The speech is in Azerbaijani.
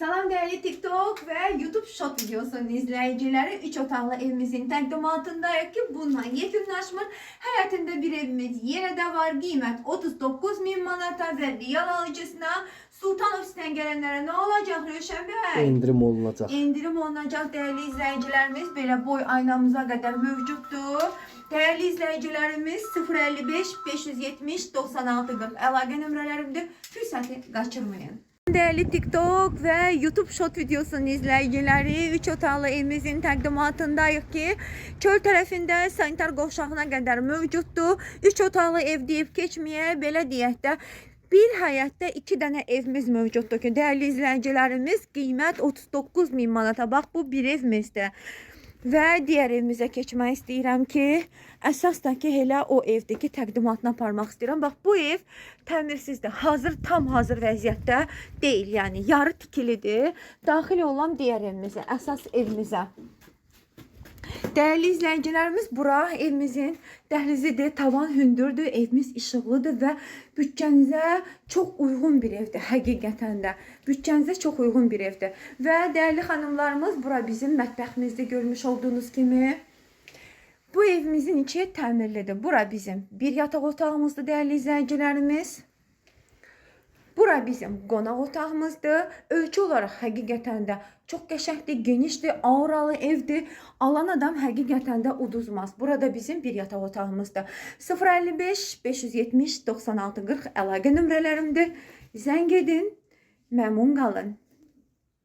Salam değerli TikTok ve YouTube Short videosunun izleyicileri. 3 otaqlı evimizin təqdimatındayıq ki, bununla yekunlaşmır. Həyətində bir evimiz yenə də var. Qiymət 39 min manata və real alıcısına Sultan ofisindən gələnlərə nə olacaq Rövşən bəy? Endirim olunacaq. Endirim olunacaq değerli izleyicilerimiz. Belə boy aynamıza qədər mövcuddur. Değerli izleyicilerimiz 055 570 96 40 əlaqə nömrələrimdir. Fürsəti qaçırmayın. Değerli TikTok ve YouTube Short videosunun izleyicileri 3 otaqlı evimizin təqdimatındayıq ki, çöl tərəfində sanitar qovşağına qədər mövcuddur. 3 otaqlı ev deyib keçməyə, belə deyək də, bir həyətdə 2 dənə evimiz mövcuddur ki, dəyərli izləyicilərimiz, qiymət 39 min manata. Bax, bu bir evimizdir. Və digər evimizə keçmək istəyirəm ki, əsas da ki, elə o evdir ki, təqdimatını aparmaq istəyirəm. Bax, bu ev təmirsizdir. Hazır, tam hazır vəziyyətdə deyil, yəni yarı tikilidir. Daxil olan digər evimizə, əsas evimizə. Dəyərli izləyicilərimiz, bura evimizin dəhlizidir, tavan hündürdür, evimiz işıqlıdır və büdcənizə çox uyğun bir evdir, həqiqətən də. Büdcənizə çox uyğun bir evdir. Və dəyərli xanımlarımız, bura bizim mətbəximizdir, görmüş olduğunuz kimi. Bu evimizin içi təmirlidir. Bura bizim bir yataq otağımızdır, dəyərli izləyicilərimiz. Bura bizim qonaq otağımızdır. Ölçü olaraq həqiqətən də çox qəşəngdir, genişdir, auralı evdir. Alan adam həqiqətən də uduzmaz. Burada bizim bir yataq otağımızdır. 055 570 96 40 əlaqə nömrələrimdir. Zəng edin, məmnun qalın.